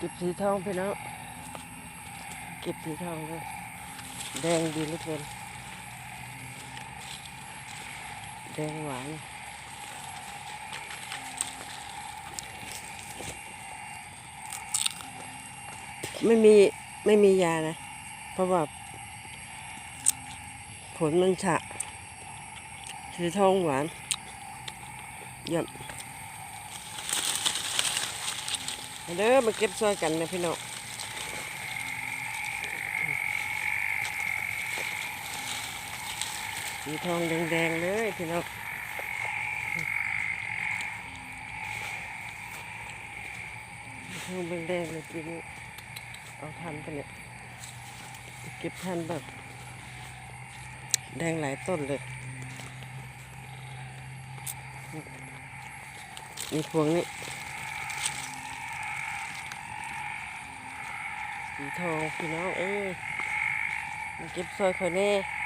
ເກັບສີທອງພີ່ນ້ອງ ເກັບສີທອງເດີ ແດງດີເຫຼືອເກີນ ແດງຫວານ ໄມ່ມີ ໄມ່ມີຢານະ ເພາະວ່າ ຜົນມັນຊະ ສີທອງຫວານ ຢ້ຽມ ມາເດີ ມາເກັບຊ່ອຍກັນນະພີ່ນ້ອງ ສີທອງແດງໆເລີຍພີ່ນ້ອງ ທອງແດງໆເລີຍປີນີ້ ເອົາທັນປານນີ້ ເກັບທັນແບບແດງຫຼາຍຕົ້ນເລີຍ ນີ້ພວງນີ້ ສີທອງພີ່ນ້ອງເອີຍ ມາເກັບຊ່ອຍຂ້ອຍແດ່.